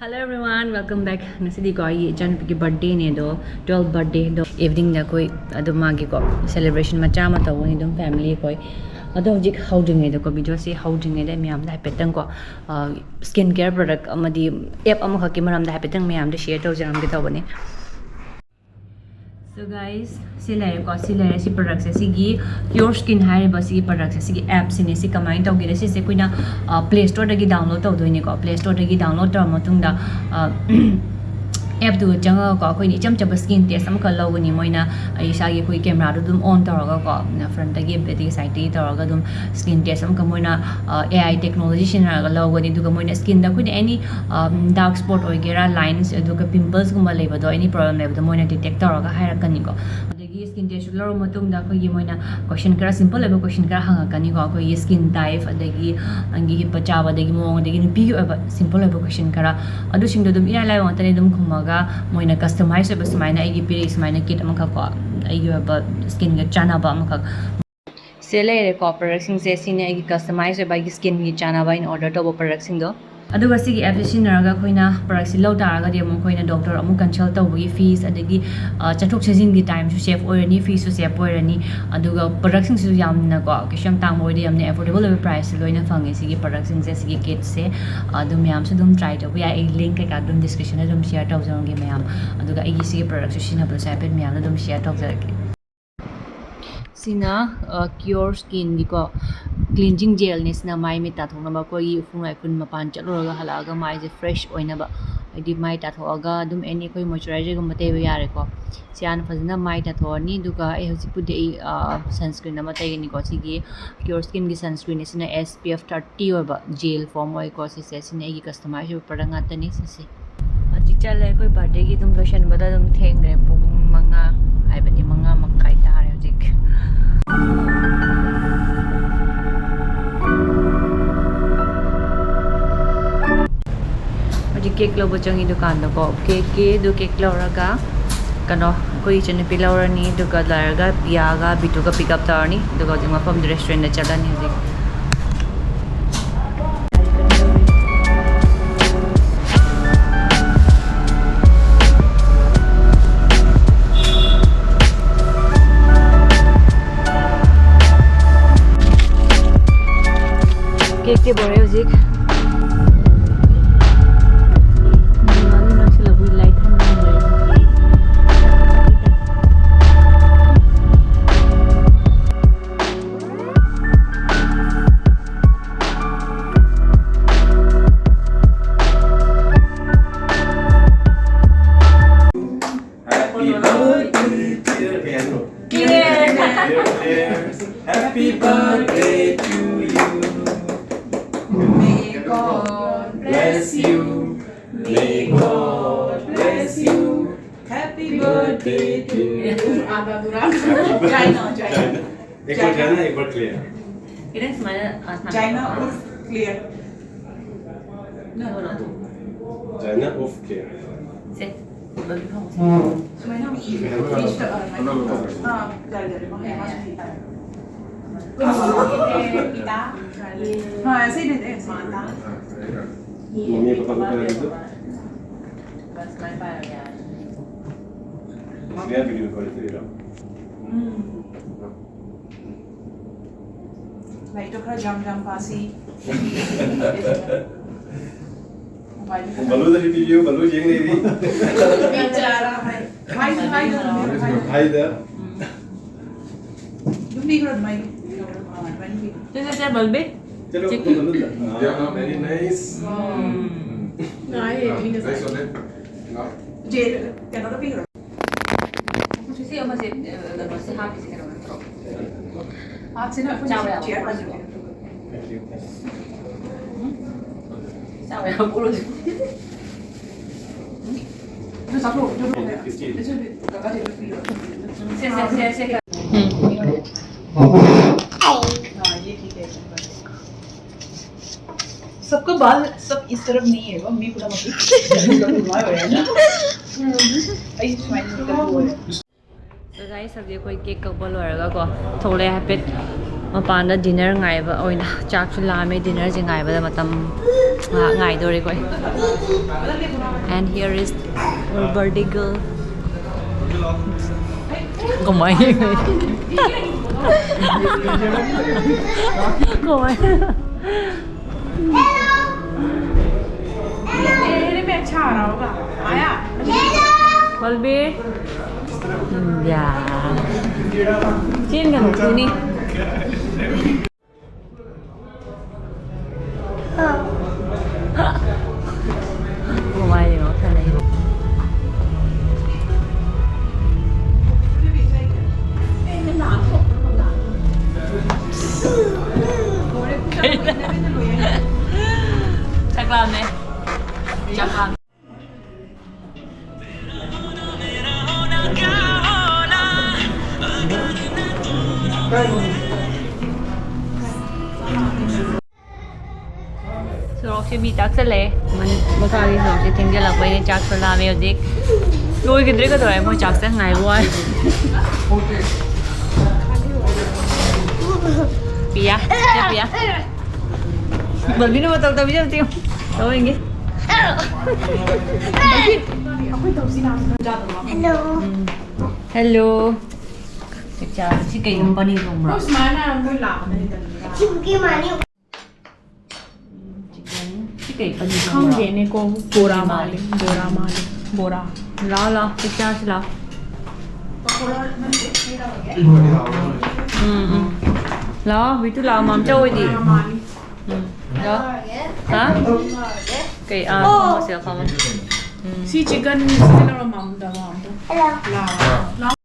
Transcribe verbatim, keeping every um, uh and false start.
Hello everyone, welcome back. ꯉꯁꯤꯗꯤꯀꯣ ꯑꯩꯒꯤ ꯏꯆꯥꯅꯨꯄꯤꯒꯤ ꯕꯥꯔꯗꯦꯅꯦ ꯑꯗꯣ, ꯇꯨꯋꯦꯜꯐ ꯕꯥꯔꯗꯦꯗꯣ ꯏꯚꯤꯅꯤꯡꯗ ꯑꯩꯈꯣꯏ ꯑꯗꯨꯝ ꯃꯥꯒꯤꯀꯣ ꯁꯦꯂꯦꯕ꯭ꯔꯦꯁꯟ ꯃꯆꯥ ꯑꯃ ꯇꯧꯒꯅꯤ ꯑꯗꯨꯝ ꯐꯦꯃꯤꯂꯤ ꯑꯩꯈꯣꯏ꯫ ꯑꯗꯣ ꯍꯧꯖꯤꯛ ꯍꯧꯗ꯭ꯔꯤꯉꯩꯗꯀꯣ, ꯚꯤꯗꯤꯑꯣꯁꯤ ꯍꯧꯗ꯭ꯔꯤꯉꯩꯗ ꯃꯌꯥꯝꯗ ꯍꯥꯏꯐꯦꯠꯇꯪꯀꯣ ꯁ꯭ꯀꯤꯟ ꯀꯦꯌꯔ ꯄ꯭ꯔꯗꯛ ꯑꯃꯗꯤ ꯑꯦꯞ ꯑꯃꯈꯛꯀꯤ ꯃꯔꯝꯗ ꯍꯥꯏꯐꯦꯠꯇꯪ ꯃꯌꯥꯝꯗ ꯁꯤꯌꯔ ꯇꯧꯖꯔꯝꯒꯦ ꯇꯧꯕꯅꯦ꯫ So guys, ꯁꯤ ꯂꯩꯔꯦꯀꯣ, ꯁꯤ ꯂꯩꯔꯦ꯫ ꯁꯤ ꯄ꯭ꯔꯗꯛꯁꯦ, ꯁꯤꯒꯤ Cure Skin ꯍꯥꯏꯔꯤꯕ ꯁꯤꯒꯤ ꯄ꯭ꯔꯗꯛꯁꯦ, ꯁꯤꯒꯤ ꯑꯦꯞꯁꯤꯅꯦ꯫ ꯁꯤ ꯀꯃꯥꯏꯅ ꯇꯧꯒꯦꯗ? ꯁꯤꯁꯦ ꯑꯩꯈꯣꯏꯅ ꯄ꯭ꯂꯦ ꯁ꯭ꯇꯣꯔꯗꯒꯤ ꯗꯥꯎꯟꯂꯣꯗ ꯇꯧꯗꯣꯏꯅꯦꯀꯣ꯫ ꯄ꯭ꯂꯦ ꯁ꯭ꯇꯣꯔꯗꯒꯤ ꯗꯥꯎꯟꯂꯣꯗ ꯇꯧꯔ ꯃꯇꯨꯡꯗ ꯑꯦꯞꯇꯨꯒ ꯆꯪꯉꯒꯀꯣ, ꯑꯩꯈꯣꯏꯅ ꯏꯆꯝ ꯆꯝꯕ ꯁ꯭ꯀꯤꯟ ꯇꯦꯁ ꯑꯃꯈꯛ ꯂꯧꯒꯅꯤ꯫ ꯃꯣꯏꯅ ꯏꯁꯥꯒꯤ ꯑꯩꯈꯣꯏ ꯀꯦꯃꯦꯔꯥꯗꯨ ꯑꯗꯨꯝ ꯑꯣꯟ ꯇꯧꯔꯒꯀꯣ, ꯐ꯭ꯔꯟꯠꯇꯒꯤ ꯑꯗꯒꯤ ꯁꯥꯏꯠꯇꯒꯤ ꯇꯧꯔꯒ ꯑꯗꯨꯝ ꯁ꯭ꯀꯤꯟ ꯇꯦꯁ ꯑꯃꯈꯛ ꯃꯣꯏꯅ ꯑꯦ ꯑꯥꯏ ꯇꯦꯛꯅꯣꯂꯣꯖꯤ ꯁꯤꯖꯤꯟꯅꯔꯒ ꯂꯧꯒꯅꯤ꯫ ꯑꯗꯨꯒ ꯃꯣꯏꯅ ꯁ꯭ꯀꯤꯟꯗ ꯑꯩꯈꯣꯏꯅ ꯑꯦꯅꯤ ꯗꯥꯔꯛ ꯁ꯭ꯄꯣꯠ ꯑꯣꯏꯒꯦꯔꯥ, ꯂꯥꯏꯟꯁ, ꯑꯗꯨꯒ ꯄꯤꯝꯄꯜꯁꯀꯨꯝꯕ ꯂꯩꯕꯗꯣ, ꯑꯦꯅꯤ ꯄ꯭ꯔꯣꯕ꯭ꯂꯦꯝ ꯂꯩꯕꯗꯣ ꯃꯣꯏꯅ ꯗꯤꯇꯦꯛ ꯇꯧꯔꯒ ꯍꯥꯏꯔꯛꯀꯅꯤꯀꯣ꯫ ꯑꯗꯒꯤ ꯁ꯭ꯀꯤꯟ ꯇꯦꯁꯁꯨ ꯂꯧꯔ ꯃꯇꯨꯡꯗ ꯑꯩꯈꯣꯏꯒꯤ ꯃꯣꯏꯅ ꯀꯣꯏꯁꯟ ꯈꯔ, ꯁꯤꯝꯄꯜ ꯑꯣꯏꯕ ꯀꯣꯏꯁꯟ ꯈꯔ ꯍꯪꯉꯛꯀꯅꯤꯀꯣ꯫ ꯑꯩꯈꯣꯏꯒꯤ ꯁ꯭ꯀꯤꯟ ꯇꯥꯏꯞ, ꯑꯗꯒꯤ ꯅꯪꯒꯤ ꯍꯤꯞꯄ ꯆꯥꯕ, ꯑꯗꯒꯤ ꯃꯑꯣꯡ, ꯑꯗꯒꯤ ꯅꯨꯄꯤꯒꯤ ꯑꯣꯏꯕ ꯁꯤꯝꯄꯜ ꯑꯣꯏꯕ ꯀꯣꯏꯁꯟ ꯈꯔ, ꯑꯗꯨꯁꯤꯡꯗꯣ ꯑꯗꯨꯝ ꯏꯔꯥꯏ ꯂꯥꯏꯕ ꯉꯥꯛꯇꯅꯤ ꯑꯗꯨꯝ ꯈꯨꯝꯃꯒ꯫ ꯃꯣꯏꯅ ꯀꯁꯇꯃꯥꯏꯁ ꯑꯣꯏꯕ ꯁꯨꯃꯥꯏꯅ ꯑꯩꯒꯤ ꯄꯤꯔꯛꯏ ꯁꯨꯃꯥꯏꯅ ꯀꯤꯠ ꯑꯃꯈꯛꯀꯣ, ꯑꯩꯒꯤ ꯑꯣꯏꯕ ꯁ꯭ꯀꯤꯟꯒ ꯆꯥꯟꯅꯕ ꯑꯃꯈꯛ꯫ ꯁꯦ ꯂꯩꯔꯦꯀꯣ ꯄ꯭ꯔꯗꯛꯁꯤꯡꯁꯦ꯫ ꯁꯤꯅꯦ ꯑꯩꯒꯤ ꯀꯁꯇꯃꯥꯏꯁ ꯑꯣꯏꯕ, ꯑꯩꯒꯤ ꯁ꯭ꯀꯤꯟꯒꯤ ꯆꯥꯟꯅꯕ ꯑꯩꯅ ꯑꯣꯔꯗꯔ ꯇꯧꯕ ꯄ꯭ꯔꯗꯛꯁꯤꯡꯗꯣ꯫ ꯑꯗꯨꯒ ꯁꯤꯒꯤ ꯑꯦꯞꯁꯦ ꯁꯤꯖꯤꯟꯅꯔꯒ ꯑꯩꯈꯣꯏꯅ ꯄ꯭ꯔꯗꯛꯁꯦ ꯂꯧ ꯇꯥꯔꯒꯗꯤ ꯑꯃꯨꯛ ꯑꯩꯈꯣꯏꯅ ꯗꯣꯛꯇꯔ ꯑꯃꯨꯛ ꯀꯟꯁꯜ ꯇꯧꯕꯒꯤ ꯐꯤꯁ, ꯑꯗꯒꯤ ꯑ, ꯆꯠꯊꯣꯛ ꯆꯠꯁꯤꯟꯒꯤ ꯇꯥꯏꯝꯁꯨ ꯁꯦꯐ ꯑꯣꯏꯔꯅꯤ, ꯐꯤꯁꯨ ꯁꯦꯐ ꯑꯣꯏꯔꯅꯤ꯫ ꯑꯗꯨꯒ ꯄ꯭ꯔꯗꯛꯁꯤꯡꯁꯤꯁꯨ ꯌꯥꯝꯅꯀꯣ ꯀꯩꯁꯨ ꯌꯥꯝ ꯇꯥꯡꯕ ꯑꯣꯏꯗꯦ, ꯌꯥꯝꯅ ꯑꯦꯐꯣꯔꯗꯦꯕꯜ ꯑꯣꯏꯕ ꯄ꯭ꯔꯥꯏꯁꯇ ꯂꯣꯏꯅ ꯐꯪꯉꯦ ꯁꯤꯒꯤ ꯄ꯭ꯔꯗꯛꯁꯤꯡꯁꯦ, ꯁꯤꯒꯤ ꯀꯤꯠꯁꯦ꯫ ꯑꯗꯨ ꯃꯌꯥꯝꯁꯨ ꯑꯗꯨꯝ ꯇ꯭ꯔꯥꯏ ꯇꯧꯕ ꯌꯥꯏ꯫ ꯑꯩ ꯂꯤꯡꯛ ꯀꯩꯀꯥ ꯑꯗꯨꯝ ꯗꯤꯁꯀ꯭ꯔꯤꯞꯁꯟꯗ ꯑꯗꯨꯝ ꯁꯤꯌꯔ ꯇꯧꯖꯔꯝꯒꯦ ꯃꯌꯥꯝ꯫ ꯑꯗꯨꯒ ꯑꯩꯒꯤ ꯁꯤꯒꯤ ꯄ꯭ꯔꯗꯛꯁꯨ ꯁꯤꯖꯤꯟꯅꯕꯗꯁꯨ ꯍꯥꯏꯐꯦꯠ ꯃꯌꯥꯝꯗ ꯑꯗꯨꯝ ꯁꯤꯌꯔ ꯇꯧꯖꯔꯛꯀꯦ꯫ ꯁꯤꯅ ꯀ꯭ꯌꯣꯔ ꯁ꯭ꯀꯤꯟꯒꯤꯀꯣ ꯀ꯭ꯂꯤꯟꯖꯤꯡ ꯖꯦꯜꯅꯦ꯫ ꯁꯤꯅ ꯃꯥꯏ ꯃꯤꯠ ꯇꯥꯊꯣꯛꯅꯕ, ꯑꯩꯈꯣꯏꯒꯤ ꯎꯐꯨꯟ ꯋꯥꯏꯐꯨꯟ ꯃꯄꯥꯟ ꯆꯠꯂꯨꯔꯒ ꯍꯜꯂꯛꯑꯒ ꯃꯥꯏꯁꯦ ꯐ꯭ꯔꯦꯁ ꯑꯣꯏꯅꯕ, ꯍꯥꯏꯗꯤ ꯃꯥꯏ ꯇꯥꯊꯣꯛꯑꯒ ꯑꯗꯨꯝ ꯑꯦꯅꯤ ꯑꯩꯈꯣꯏ ꯃꯣꯏꯆꯔꯥꯏꯖꯔꯒꯨꯝꯕ ꯇꯩꯕ ꯌꯥꯔꯦꯀꯣ꯫ ꯁꯤ ꯍꯥꯟꯅ ꯐꯖꯅ ꯃꯥꯏ ꯇꯥꯊꯣꯛꯑꯅꯤ꯫ ꯑꯗꯨꯒ ꯑꯩ ꯍꯧꯖꯤꯛꯄꯨꯗꯤ ꯑꯩ ꯁꯟꯁꯀ꯭ꯔꯤꯟ ꯑꯃ ꯇꯩꯒꯅꯤꯀꯣ꯫ ꯁꯤꯒꯤ ꯀ꯭ꯌꯣꯔ ꯁ꯭ꯀꯤꯟꯒꯤ ꯁꯟꯁꯀ꯭ꯔꯤꯟꯅꯦ꯫ ꯁꯤꯅ ꯑꯦꯁ ꯄꯤ ꯑꯦꯐ ꯊꯥꯔꯇꯤ ꯑꯣꯏꯕ ꯖꯦꯜ ꯐꯣꯝ ꯑꯣꯏꯀꯣ꯫ ꯁꯤꯁꯦ, ꯁꯤꯅ ꯑꯩꯒꯤ ꯀꯁꯇꯃꯥꯏꯁ ꯑꯣꯏꯕ ꯄ꯭ꯔꯗꯛ ꯉꯥꯛꯇꯅꯤ ꯁꯤꯁꯦ꯫ ꯍꯧꯖꯤꯛ ꯆꯠꯂꯦ꯫ ꯑꯩꯈꯣꯏ ꯕꯥꯔꯗꯦꯒꯤ ꯑꯗꯨꯝ ꯂꯣꯏꯁꯤꯟꯕꯗ ꯑꯗꯨꯝ ꯊꯦꯡꯈ꯭ꯔꯦ꯫ ꯄꯨꯡ ꯃꯉꯥ ꯍꯥꯏꯕꯗꯤ ꯃꯉꯥ ꯃꯈꯥꯏ ꯇꯥꯔꯦ ꯍꯧꯖꯤꯛ꯫ ꯍꯧꯖꯤꯛ ꯀꯦꯛ ꯂꯧꯕ ꯆꯪꯉꯤ ꯗꯨꯀꯥꯟꯗꯀꯣ꯫ ꯀꯦꯛꯀꯤ ꯑꯗꯨ ꯀꯦꯛ ꯂꯧꯔꯒ ꯀꯩꯅꯣ ꯑꯩꯈꯣꯏ ꯏꯆꯟꯅꯨꯄꯤ ꯂꯧꯔꯅꯤ, ꯑꯗꯨꯒ ꯂꯣꯏꯔꯒ ꯄꯤꯌꯥꯒ ꯕꯤꯇꯨꯒ ꯄꯤꯛ ꯑꯞ ꯇꯧꯔꯅꯤ꯫ ꯑꯗꯨꯒ ꯍꯧꯖꯤꯛ ꯃꯐꯝꯗꯨ ꯔꯦꯁꯇꯨꯔꯦꯟꯗ ꯆꯠꯂꯅꯤ ꯍꯧꯖꯤꯛ꯫ ꯕꯣꯔꯦ ꯍꯧꯖꯤꯛ꯫ ꯅꯣꯡꯃꯝꯅ ꯅꯛꯁꯤꯜꯂꯛꯄꯒꯤ ꯂꯥꯏꯠ ꯊꯥꯟꯕ ꯉꯝꯗ꯭ꯔꯦ꯫ Happy birthday, dear Claire. Dear Claire, happy birthday to you. May God bless you. May God bless you. Happy birthday to you. China, China. एक बार जाना, एक बार clear. It is my, uh, China उर्फ clear. No, no, no. China उर्फ clear. से, बबली खाओ। सुमाइना, please, uh, हाँ, जा, जा, जा, वहाँ यहाँ से पीता है। पीता। हाँ, ऐसे ही देते हैं, ऐसे ही। माता। मम्मी पापा को पहले दे दो। बस, मैं पाया यार। इसलिए वीडियो कॉल पे रहा। ꯎꯝ꯫ ꯂꯥꯏꯔꯤꯛꯇꯣ ꯈꯔ ꯖꯝ ꯖꯝ ꯄꯥꯁꯤ꯫ ꯃꯣꯕꯥꯏꯜꯗ ꯈꯔ ꯕꯂꯨꯗꯗꯤ ꯄꯤꯕꯤꯌꯨ, ꯕꯂꯨ ꯌꯦꯡ ꯂꯩꯔꯤ꯫ ꯕꯤꯆꯥꯔꯥ ꯍꯥꯏ꯫ ꯍꯥꯏꯗ, ꯍꯥꯏꯗ, ꯍꯥꯏꯗ꯫ ꯍꯥꯏꯗ꯫ ꯑꯗꯨꯝ ꯄꯤꯈ꯭ꯔꯣ ꯑꯗꯨꯃꯥꯏꯅ꯫ ꯑꯗꯨꯃꯥꯏꯅ ꯄꯤꯈ꯭ꯔꯣ꯫ ꯆꯦ, ꯆꯦ, ꯆꯦ, ꯕꯜꯕꯤ꯫ ꯆꯠꯂꯣ, ꯆꯦꯛꯀꯤ꯫ ꯕꯂꯨꯗ꯫ ꯑꯥ, very nice꯫ ꯎꯝ꯫ ꯉꯥꯏꯌꯦ, ꯃꯤꯅ ꯉꯥꯏꯁꯣꯅꯦ꯫ ꯆꯦ, ꯀꯩꯅꯣꯗ ꯄꯤꯈ꯭ꯔꯣ꯫ ꯁꯤ ꯑꯃꯁꯦ, ꯑ, ꯀꯩꯅꯣꯁꯦ ꯍꯥꯞꯄꯤꯁꯦ ꯀꯩꯅꯣ ꯅꯠꯇ꯭ꯔꯣ? ꯍꯥꯞꯁꯤꯅ ꯑꯩꯈꯣꯏꯅ ꯆꯥꯕ ꯌꯥꯕ ꯆꯤꯌꯔ ꯄꯣꯠꯂꯁꯨ꯫ ꯍꯥꯞꯄꯤꯁꯦ꯫ ꯆꯥꯕ ꯌꯥꯕ ꯄꯣꯠꯂꯁꯨ꯫ ꯑꯗꯨ ꯆꯥꯊꯣꯛ, ꯑꯗꯨ ꯆꯥꯊꯣꯛ꯫ ꯁꯦ, ꯁꯦ, ꯁꯦ, ꯁꯦ꯫ ꯎꯝ꯫ हाँ, ये ठीक है। सबका बाल सब इस तरफ नहीं है, वो मैं पूरा मतलब। ꯑꯩꯁꯨ ꯁꯨꯃꯥꯏꯅ ꯇꯧꯕ ꯑꯣꯏꯔꯦ꯫ So guys, ꯍꯧꯖꯤꯛ ꯑꯩꯈꯣꯏ ꯀꯦꯛ ꯀꯛꯄ ꯂꯣꯏꯔꯒꯀꯣ, ꯊꯣꯛꯂꯛꯑꯦ ꯍꯥꯏꯐꯦꯠ ꯃꯄꯥꯟꯗ꯫ ꯗꯤꯅꯔ ꯉꯥꯏꯕ ꯑꯣꯏꯅ, ꯆꯥꯛꯁꯨ ꯂꯥꯝꯃꯦ, ꯗꯤꯅꯔꯁꯦ ꯉꯥꯏꯕꯗ ꯃꯇꯝ ꯉꯥꯏꯍꯥꯛ ꯉꯥꯏꯗꯧꯔꯦ ꯑꯩꯈꯣꯏ꯫ And here is our birthday girl. ꯀꯃꯥꯏ? ꯀꯃꯥꯏ? मेरे में अच्छा आ रहा होगा। आया? बलबीर। या। चीन का नोट नहीं। ꯆꯥꯛ ꯂꯥꯝꯃꯦ꯫ ꯆꯥꯛ ꯂꯥꯝꯃꯦ꯫ ꯁꯣꯔꯣꯛꯁꯦ ꯃꯤ ꯇꯥꯛꯁꯜꯂꯛꯑꯦ꯫ ꯃꯅꯤ-, ꯃꯈꯥꯒꯤ ꯁꯣꯔꯣꯛꯁꯦ ꯊꯦꯡꯖꯤꯜꯂꯛꯄꯩꯅꯦ꯫ ꯆꯥꯛꯁꯨ ꯂꯥꯝꯃꯦ ꯍꯧꯖꯤꯛ꯫ ꯂꯣꯏꯈꯤꯗ꯭ꯔꯦ ꯀꯩꯗꯧꯔꯦ? ꯃꯣꯏ ꯆꯥꯛ ꯆꯪ ꯉꯥꯏꯕ ꯋꯥꯅꯤ꯫ ꯄꯤꯌꯥ, ꯁꯦ ꯄꯤꯌꯥ꯫ ꯕꯜꯕꯤꯅ ꯃꯇꯧ ꯇꯧꯕꯤꯖꯕꯗꯤ ꯌꯦꯡꯉꯨ꯫ ꯇꯧꯔꯤꯅꯦ꯫ ꯍꯜꯂꯣ꯫ ꯍꯦꯜꯂꯣ꯫ ꯆꯥꯛ ꯆꯥꯔꯁꯤ꯫ ꯁꯤ ꯀꯩꯅꯣ, ꯄꯅꯤꯔ ꯊꯣꯡꯕ꯭ꯔꯣ? ꯁꯨꯃꯥꯏꯅ ꯃꯣꯏ ꯂꯥꯛꯄꯅꯦ꯫ ꯁꯤ ꯀꯩ ꯄꯅꯤꯔ ꯊꯣꯡꯕ꯭ꯔꯣ? ꯈꯪꯗꯦꯅꯦꯀꯣ, ꯕꯣꯔꯥ ꯃꯥꯜꯂꯦ, ꯕꯣꯔꯥ ꯃꯥꯜꯂꯦ, ꯕꯣꯔꯥ꯫ ꯂꯥꯛꯑꯣ, ꯂꯥꯛꯑꯣ, ꯆꯥꯛ ꯆꯥꯔꯁꯤ ꯂꯥꯛꯑꯣ꯫ ꯎꯝ, ꯎꯝ꯫ ꯂꯥꯛꯑꯣ, ꯕꯤꯇꯨ ꯂꯥꯛꯑꯣ, ꯃꯥꯝꯆꯧ ꯍꯣꯏꯗꯤ꯫ ꯎꯝ꯫ ꯂꯥꯛꯑꯣ꯫ ꯍꯥ? ꯀꯩ, ꯑꯥ, ꯐꯝꯃꯣ, ꯁꯤꯗ ꯐꯝꯃꯣ꯫ ꯎꯝ꯫ ꯁꯤ ꯆꯤꯛꯀꯟ ꯁꯤꯗ ꯂꯧꯔꯣ, ꯃꯥꯝꯗ, ꯃꯥꯝꯗ꯫ ꯂꯥꯛꯑꯣ꯫